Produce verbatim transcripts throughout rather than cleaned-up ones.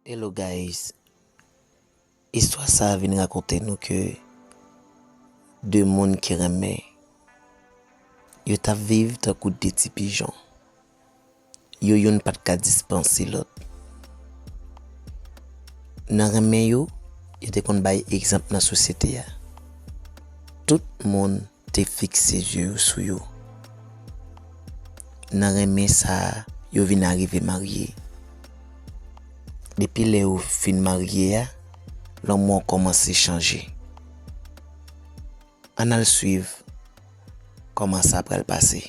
Hello guys, istwa sa a vin rakonte nou ke de moun ki renmen yo t ap viv tankou de ti pijon. Yo youn pa t ka dispanse lòt. Nan renmen yo, yo te konn bay egzanp nan sosyete a. Tout moun te fikse zye yo sou yo. Nan renmen sa a, yo vin arive marye. Depi lè yo fin marye a, lanmou an kòmanse chanje. Ann al swiv kòman sa pral pase.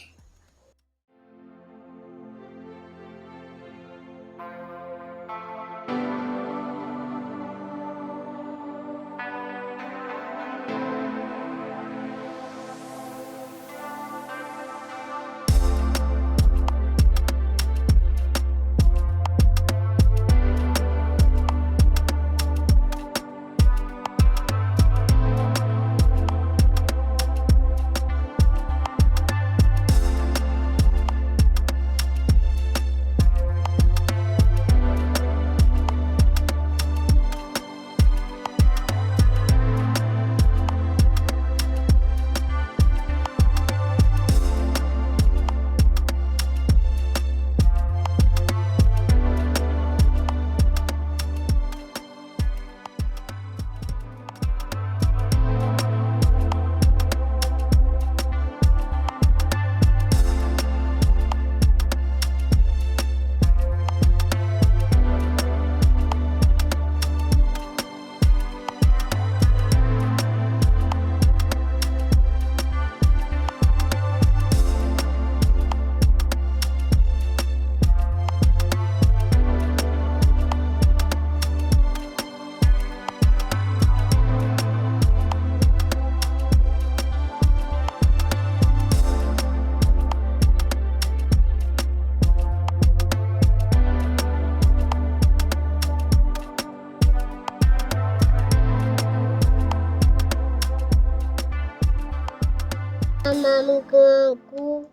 Manman, m grangou.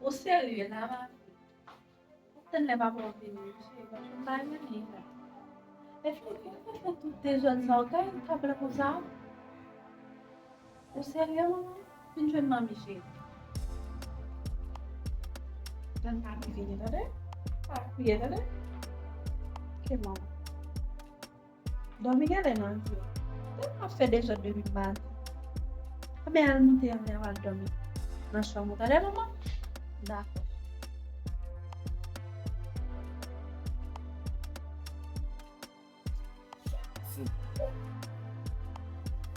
Ou serye la, ma fille? Ou tann lè papa w vini, cheri, paske m pa renmen la. Epi, ou fè tout dezòd sa, ou kay tab la konsa. Ou serye, manman? Vin jwenn manmi, cheri. Tann papi vini, tande? Pa kriye, tande? Ke manman. Dòmi genlè nan vi w. Tèlman ap fè dezòd depi maten. Anben al moute anlè, al dòmi nan chanm ou, tande manman? Dakò.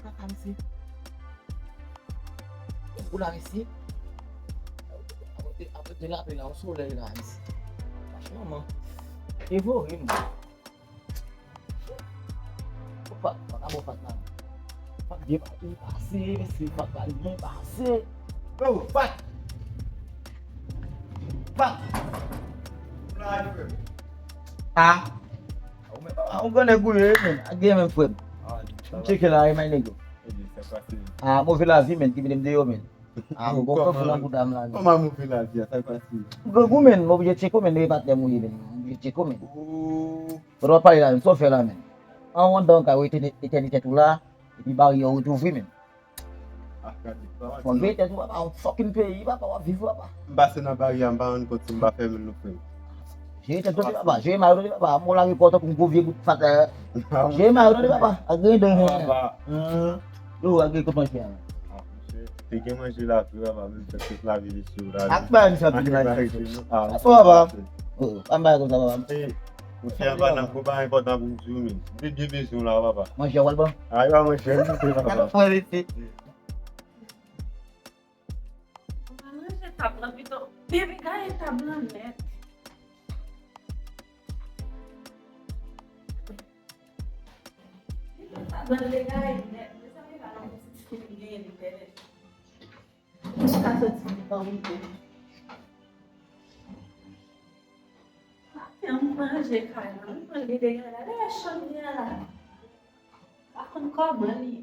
Papa misye. Pou la misye. Apre de lapli la, yon solèy la misye. Franchman, man. Devore m. Fat, fat, abo fat la. Fat byen pase, mesye, fat la byen pase. Yo, fat. Fat. Ah. Ah, ou men, ah, ou grannèg ou ye, men. A gen menm frè m. M tcheke la, e may nèg yo. Ah, move lavi, men, ki mete m deyò, men. Ah, bon, kòman, kòman, kòman move lavi a, sa k pase? Grangou, men, m oblije tcheke w, men, e patnè m ou ye, men, m oblije tcheke w, men. Fò w pale la, men, sa w fè la, men. An w anndan w ka wete etènite tou la, epi baryè w ret ouvri, men. Ah, gade, papa. Fò w veye tèt ou, papa, yon fucking peyi, papa, w ap viv, papa. M pase nan baryè a, m pa rann kont si m pa fèmen l non, frè m. Jere tèt ou, papa, jere may ou, papa, m lage kò w tankou yon gwo vye bout fatra. Jere may ou, papa, ak griyen dan. Papa. Yo, ak griyen kòt manje a. Ah, monchè, te gen manje la vre, papa, menm fè tout lavi li sou la. Ak bay misye ap vin la. Ah, papa. Oh, pa m bay konsa, papa. Monchè, an palan, gwo bagay enpòtan pou m di w, men. M te byen bezwen w la, papa. Manje a w al ban. Ay, pa manje, m te, papa. Gade fwa l isi. Ou pa ranje tab lan pito. Baby, gaye tab lan nèt. Tab lan degaye nèt. Mezanmi, pa nan pitit fi m genyen li pèlè. Mwen ka soti li ban mwen. Maten an, m ranje kay la, m pran li degaye la. Dayè chanm li an la. Pa konn kòman li ye.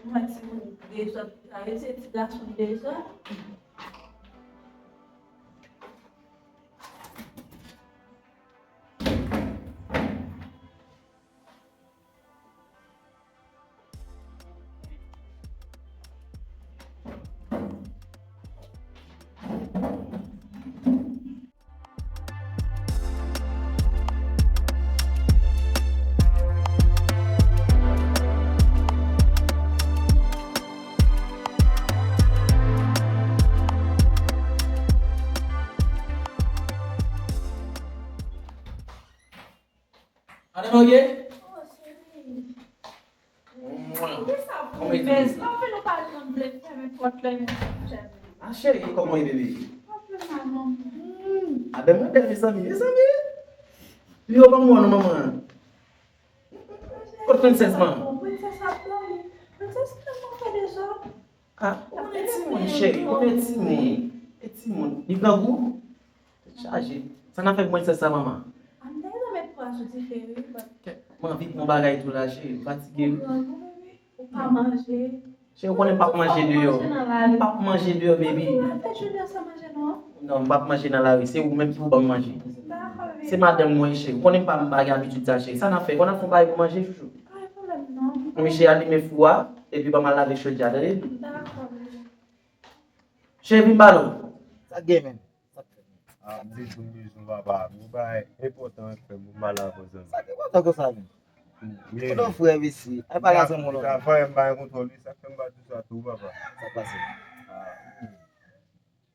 Mwen timoun dezòd, sa yo se ti gason dezòd. Ok? Oh, cheri. Mwen. Kisa pou mèz la, fè nou pa janm vle fèmen pòt la, men cheri. Ah, cheri, kòman w ye, bebe? Pòt la, manman. Hmm. Ah, ben, mwen bèl, mezanmi, mezanmi. Li yo ban mwen, non, manman. Kot prensès, manman? Prensès ap dòmi. Prensès tèlman fè dezòd. Ah, ou konnen timoun, cheri, ou konnen timoun. E timoun, li grangou? Tèt chaje. Sa n a fè pou prensès sa, manman? An te met pwa sou dife, wi, but. Mwen anvi pran bagay tou la, cheri, m fatige, wi. Ou grangou, bebe. Ou pa manje. Cheri, ou konnen m p ap manje deyò. M p ap manje deyò, baby. Ou pa fè jounen san manje, non? Non, m p ap manje nan lari. Se ou menm ki pou ban m manje. Dakò, bebe. Se madanm mwen, cheri. Ou konnen m pa, m pa gen abitid sa, cheri. Sa n a fè? Ou konnen n a fè yon bagay pou manje, chouchou? Pa gen pwoblèm, non. Ou oblije alime fou a, epi ban m al lave chodyè a, tande? Dakò, bebe. Cheri, vin balo. Sa k gen, menm? Sa k fèt, menm? Ah, m te di w bezwen papa. Yon bagay enpòtan, frè m, m pale avè w, zanmi. Sa ki enpòtan konsa, menm? Wi. Kote w frè, mesye? Ay pale a zanmi w la. Sa frè m pa gen kontwòl, wi. Sa k fè m pa di w sa tou, papa. Sa k pase? Ah, hmm.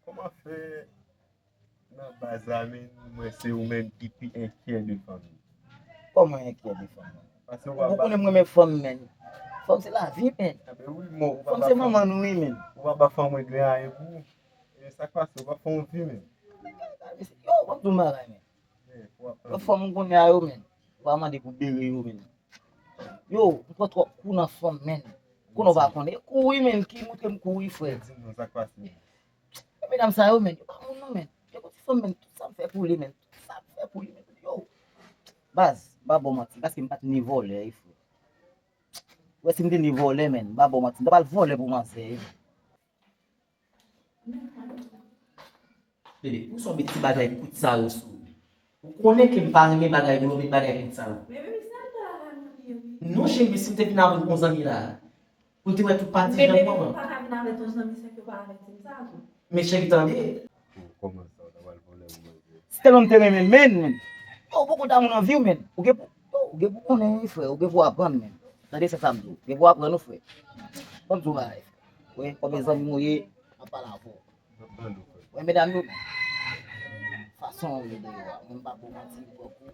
Kòman fè nan baz la, men mwen se ou menm ki pi enkyè de fanmi? Kòman enkyè de fanmi? Paske w pa ba. Ou konnen m renmen fanm, menm. Fanm se lavi, menm. Enben wi, men ou pa ba fanm. Fanm se manman nou, wi, menm. Ou pa ba fanm regle anyen pou ou. E sa k pase, ou pa fè yon vi, menm. Yo, w ap di yon bagay, menm. Yo, fanm ou konnen a yo, menm. Ou pa mande pou bere yo, menm. Yo, m pran twòp kou nan fanm, menm. Konnen w pa konnen. Kou wi, menm, ki moutre m kou wi, frè. Di m non, sa k pase, menm. Medam sa yo, menm, yo pa moun non, menm. Yo gon ti fanm, menm, tout sa m fè pou li, menm. Tout sa m fè pou li, menm. Yo. Baz, m pa ba w manti, paske m pa t ni vòlè, wi, frè. Ou wè si m te ni vòlè, menm, m pa ba w manti, m t ap al vòlè pou manzè, wi. Bebe, pou sa w met ti bagay kout sa yo sou ou? Ou konnen ke m pa renmen bagay dlo, met bagay kout sa yo. Bebe, m se al pale avè l, mwen, wi. Non, cheri, si m te vin avè yon zanmi la, pou l te wè tout pati jan kòman. Bebe, ou pa ka vin avè yon zanmi san ke w pa avèti m sa tou. Men cheri, tande. Ou kòmanse, w ta pral vòlè pou mwen. Si tèlman m te renmen l, menm, menm. Yo, ou poko damou nan vi w, menm. Ou gen pou, yo, ou gen pou konnen, wi, frè. Ou gen pou aprann, menm. Tande sa, sa m di w. Ou gen pou aprann, wi, frè. Ban m di w bagay, frè. Wi, kòm e zanmi m ou ye, m ap pale avè w. Wi, medam yo, fason w ye deyò a, mwen m pa ba w manti, m pran kou,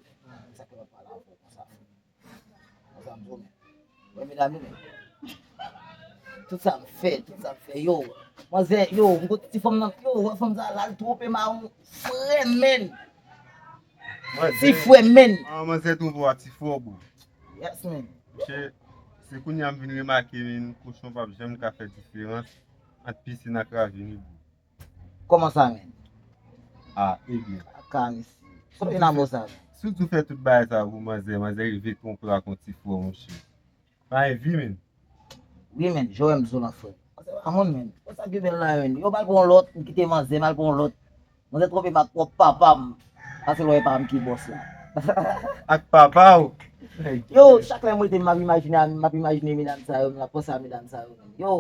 sa fè m ap pale avè w konsa. Konsa m di w, men. Wi, medam yo, men. Tout sa m fè, tout sa m fè, yo. Manzè, yo, m kote ti fanm nan, yo, wè fanm sa, l al twonpe mawon, frè, menm. Ti frè, menm. Ah, manzè twonpe w a ti frè w, bro. Yes, menm. Monchè, se kounye a m vin remake, men kochon p ap janm ka fè diferans ant pisin ak ravin, wi, bro. Kòman sa, menm? Ah, ebyen. Kaka, mesye. Sa w te nan mo sa, menm? Sitou fè tout bagay sa pou manzè, manzè rive twonpe w ak yon ti frè, monchè. Pa envi, menm. Wi, menm, jan w wè m di w lan, frè. Manzè pa moun, menm. Konsa ki bèl la, menm. Yo, m al pran yon lòt, m kite manzè, m al pran yon lòt. Manzè twonpe m ak pwòp papa m. Paske lè w wè pa m ki bòs la. Ak papa w? Yo, chak lè m rete, m ap imajine, m ap imajine medam sa yo, m ap panse a medam sa yo, menm. Yo,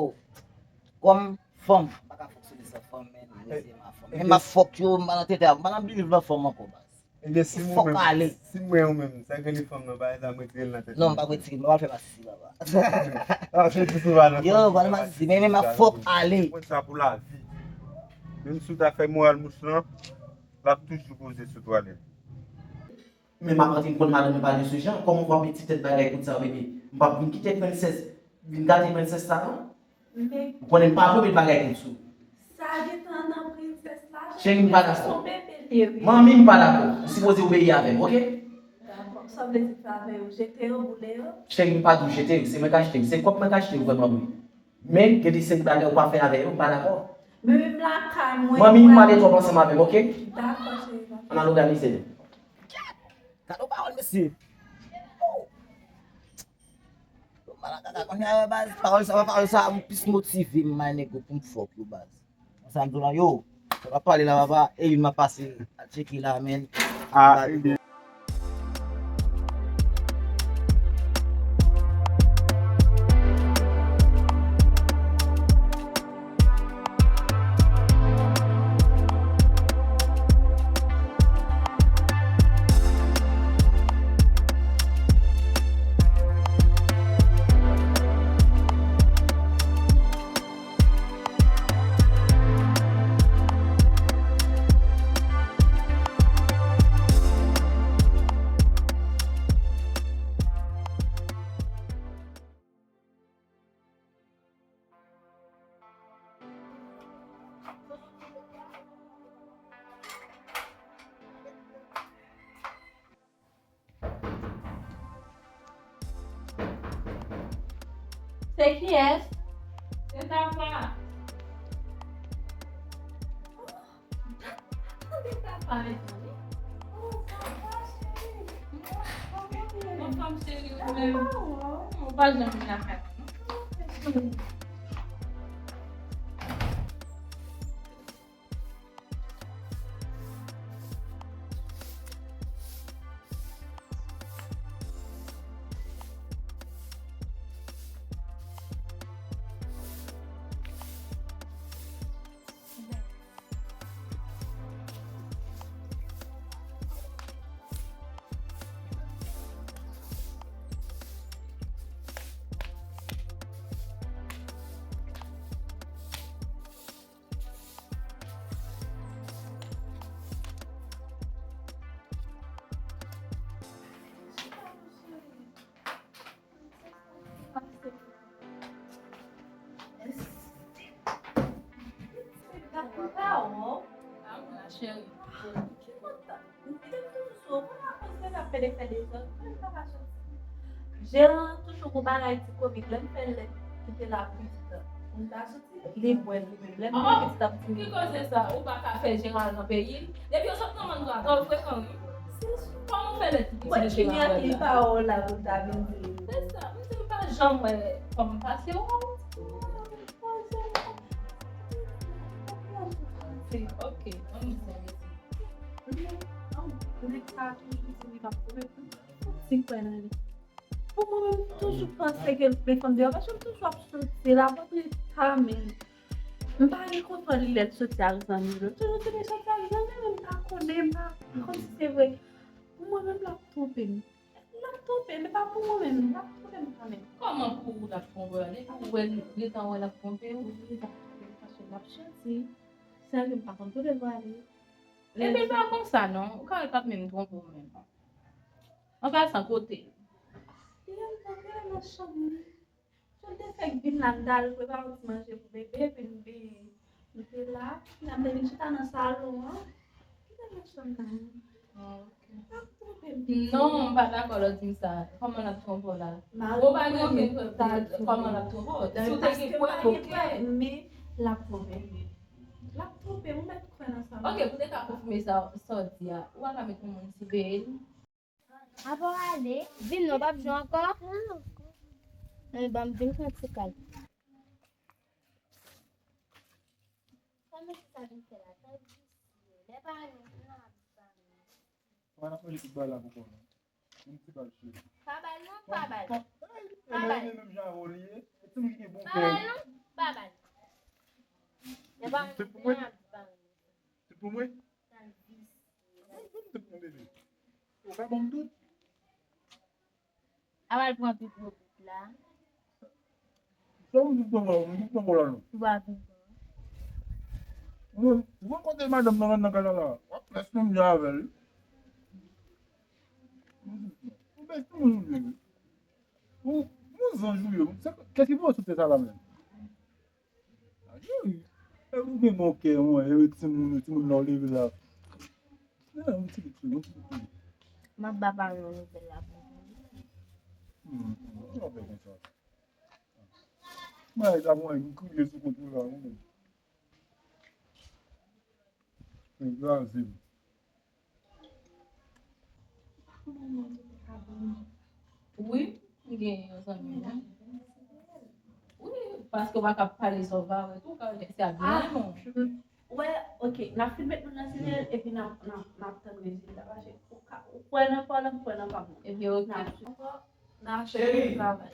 kòm fanm, m pa ka fonksyone san fanm, men, mesye, m a fanm. Men m ap fòk yo, m pa nan tete a, m pa nan biliv nan fanm ankò, baz. Ebyen, si mwen menm, si mwen ou menm, sa k rele fanm nan, pa egzanp, retire l nan tèt ou. Non, m p ap retire l, m p ap fè masisi, papa. Ah, se di sou pa nan fanm. Yo, pa nan masisi, men, men m ap fòk ale. Mwen sa pou lavi. Menm si w ta fè moral mouch lan, l ap toujou poze sou twalèt. Men m ap antre konn madanm mwen pa de se jan. Kòman w ap met ti tèt bagay kout sa yo, bebe? M p ap vin kite prensès vin gate prensès sa, non. Men ou konnen m pa vle met bagay kout sou. Sa gentan nan prensès la. Cheri, m pa dakò. Son bebe l ye, wi. Manmi, m pa dakò. Ou sipoze obeyi avè m, oke? Dakò. Sa w vle di fè avè yo? Jete yo, boule yo? Cheri, m pa di w jete yo. Se mwen k achte yo. Se kòb mwen k achte yo vrèman vre. Men, gen de seri bagay ou pa fè avè yo, m pa dakò. Men menm lakay mwen. Manmi, m pale twòp ansanm avè m, oke? Dakò, cheri, dakò. Ann al òganize nou. Gade yon pawòl, mesye. Yo, malakaka, kounye a, baz, pawòl sa, pawòl sa, plis motive m, my nigga, pou m fòk yo, baz. Sa m di w la, yo, sa pa pale la, papa, e youn m ap pase, al tcheke la, men. Ah, Se kiyès? Se Tafa. Tande Tafa, mezanmi. Oh, Tafa, cheri. Kòman w ye? Anfòm, cheri, ou menm? Ou pa janm vin lakay mwen, non? Jeran toujou gon bagay ti komik, lè m fè l kite la pou pitit la. Pou m ta soti, li bwè l li menm. Lè m fè pitit la pou ti. Ki koze sa? Ou pa ka fè Jeran al nan peyi l? Depi yo sot nan mòn dwa, twò frekan, wi. Kòman w fè lè ti pitit Jeran wè la? Li pa wè w la pou l ta vin di. Se sa, m di m pa janm wè kòm pase w. Ok, ann di sa, mesi. Nèg sa toujou di li p ap pwomèt li. Ti kwè nan li. Pou mwen menm, m toujou panse ke l vle fanm deyò, paske m toujou ap soti, l ap antre ta menm. M pa gen kontwòl li lè l soti ak zanmi l yo. Toujou di li soti ak zanmi l, m pa konnen, m pa, kòmsi se vre. Pou mwen menm, l ap twonpe m. L ap twonpe m, e pa pou mwen menm, l ap twonpe m kanmenm. Kòman pou ou l ap twonpe w? Depi ou wè l, gentan wè l ap twonpe w? Wi, l ap twonpe m, paske l ap soti, sa ke m pa konn kote l prale. Epi l pa konsa non, ou ka wè l p ap menm twonpe w menm. An pasan, kote l? Li al nan chanm li. Jan l te fèk vin la, m t al prepare yon ti manje pou bebe, epi m te, m te la, epi m te vin chita nan salon an. Kite m nan chanm nan. Ah, ok. L ap twonpe m. Non, m pa dakò lè w di m sa. Kòman l ap twonpe w la? Ou pa gen okenn prèv de kòman l ap twonpe w. Si w te gen prèv, ok. Men l ap twonpe m. L ap twonpe m, ou mèt kwè nan sa m di. Ok, pou te ka konfime sa, sa w di a, ou pa ka met yon moun siveye l? Apa w ale? Vin non, w p ap jwe ankò? Ann, ban m vin pran ti kal. Sa mesye sa vin fè la, tan visye. Lè pa nou, nou ap di pa nou. Ou pa nan manje tout bagay la pou kò non. Yon ti bal cheri. Pa bal non, pa bal. Pa bal. Menm jan avè w li ye. E timoun ki gen bon kè. Pa bal non, pa bal. Lè pa nou, nou ap di pa nou. Se pou mwen? Sa visye. Mwen, mwen, mwen, bebe. Ou ka ban m tout. A w al pran tout gwo bout la. Sa mwen tout pran la, mwen tout pran la non. Ou pa vin pran. Mwen, mwen kote madanm nan nan kay la la. W ap mès menm jan avè l. Ou bèl tout moun ou ye. Ou, ou zanj ou ye. Kèsi pou w sot sa la menm? Ayi, e ou gen bon kè, mwen, e timoun, timoun nan leve la. E, yon ti pitit, yon ti pitit. M ap ba paran w nouvèl la pou ou. Hmm, sa fè konsa. Mwen, la, mwen, m kriye sou kont ou la, wi. Mwen kraze m. Wi, m gen yon zanmi mwen. Wi, paske w pa ka pale sa w pa wè tou, w ka wè se ak granmoun. Wè, ok, n ap fin met moun nan sirèl, epi n ap, n ap, n ap tann rezilta, paske ou ka, ou kwè nan pawòl, m kwè nan pa bon. Epi, ok. N ap swiv ankò, n ap fè travay.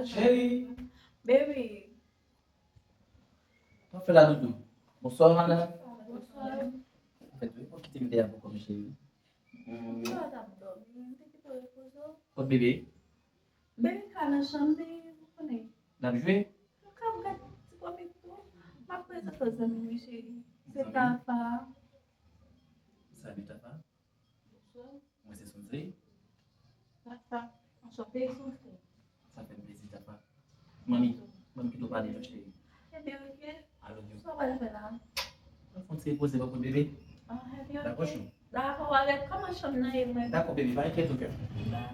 Cheri! Baby! Sa w fè la, doudou? Bonswa, madanm. Bonswa. Anfèt, wi, ou kite m deyò pou kòm cheri. Hmm. Sa w t ap dòmi, m te kite w repoze w. Kot bebe? Bebe ka nan chanm li, ou konnen. L ap jwe? Nou ka ap gad ti komik tou. M ap prezante w zanmi m, cheri. Se Tafa. Salut, Tafa. Bonswa. Mwen se Sonzey. Tafa. Anchante, Sonzey. Sa fè m plezi, Tafa. Manmi, manmi kite w pale non, cheri. Ebyen, ok. I love you. Sa w pral fè la? Mwen fè yon ti repoze, papa bebe. Ah, ebyen, ok. Dakò, chou? Dakò, w a gad kòman chanm nan ye, mwen. Dakò, bebe, pa enkyete w kè. Dakò.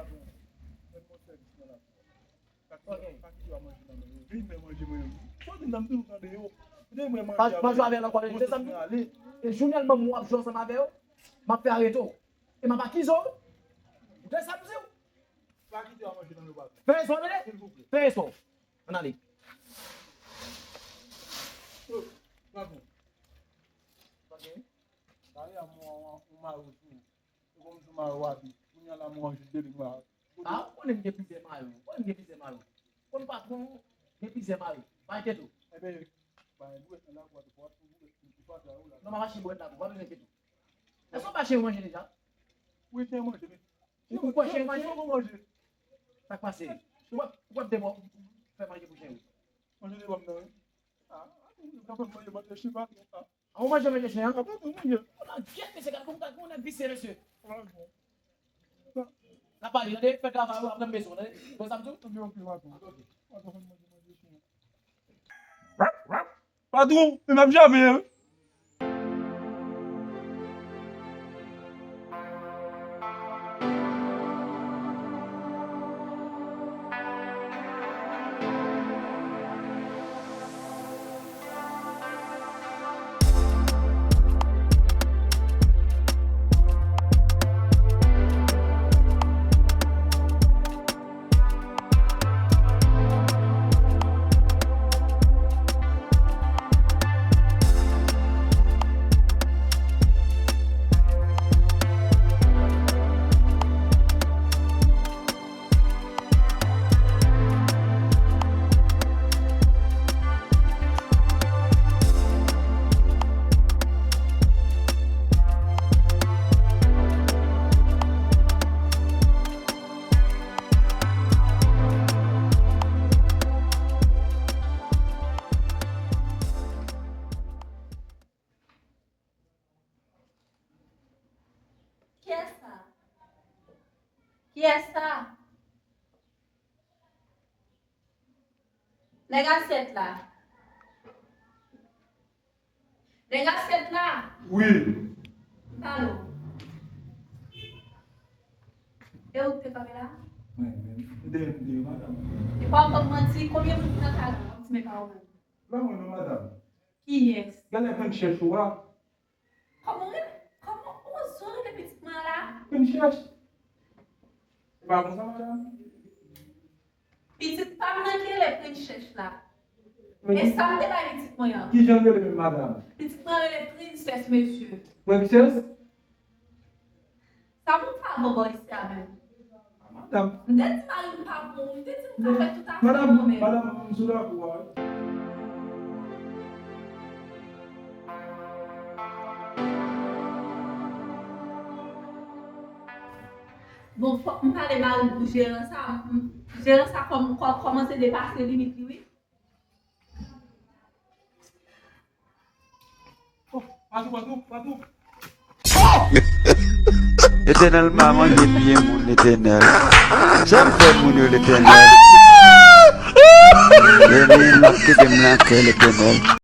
Patwon, fè m yon sèvis nan lakou a. Pa kite, pa kite yo manje nan men yo. Vin men manje mwen menm. Sòti nan m toujou tande yo. Kote mwen manje avè yo. Manje avè yo ankò, se sa m di. E jounen l ban m w ap jwe ansanm avè yo, m ap fè arete w. E m ap akize w. Ou tande sa m di w? Pa kite yo manje nan men yo, patwon. Fè espò, tande? Silvouplè. Fè espò. Ann ale. Yo, patwon. Patwon. Dayè, mwen, mwen, mwen mare w tou. Se kòmsi w mare w abi. Kounye a la, mwen jis deli mare. A, ou konnen m gen plizyè mare. Ou konnen m gen plizyè mare. Konn patwon, gen plizyè mare. Pa enkyete w. Enben, ba, nou ret nan lakou a, tou, pou, pou, pou pase a ou la. Non, m ap mache bwèt lakou, pa bezwen enkyete w. Èske w ba chen yo manje deja? Wi, chen manje, men Ou, ou kwè chen manje? Chen manje. Sa k pase? Ou ap, ou ap demò fè manje pou chen yo? Manje de bòm nan, wi. A, ou ka fè manje, manje chen pa tou, a. A, ou manje, manje chen, an? A, pa tou manje. Ou nan gèt, mesye, gade kòm, gade kòm nèg visye, mesye. N ap pale, tande, fè travay ou, apre m bezwen w, tande. Bon, sa m di w? Anpil, anpil, patwon. Ok. Patwon fè manje, manje chen. Patwon, men m ap jape, wi. Kiyès sa? Nèg a sèt la. Nèg a sèt la. Wi. M pale w. E ou ki te kanpe la? Mwen menm. M te, m te, madanm. E pa w konn manti, konbyen moun ki nan kay la? W ap di men pa ou menm. La mwen non, madanm. Kiyès? Gade pran chèch ou a. Kòman w rele? Kòman w oze rele pitit mwen an la? Pran chèch. E pa konsa, madanm? Pitit pa m nan ki rele Princess la. Men e ki, sa m te bay pitit mwen an. Kijan l rele menm, madanm? Pitit mwen rele Princess, mesye. Princess? Sa pou m fè avè w bò isi a menm? Madanm. M te di mari m pa bon, m te di m ka fè tout afè mwen menm. Madanm, madanm, m sou la pou a. Bon, fòk m pale mari m pou jeran sa. Jeran sa kòm, kò-, kòmanse depase limit li, wi. Oh, patou, patou, patou. Letènèl pa manje pye moun, Letènèl. Sa m fè moun yo, Letènèl? Letènèl, m ap kite m lakè, Letènèl.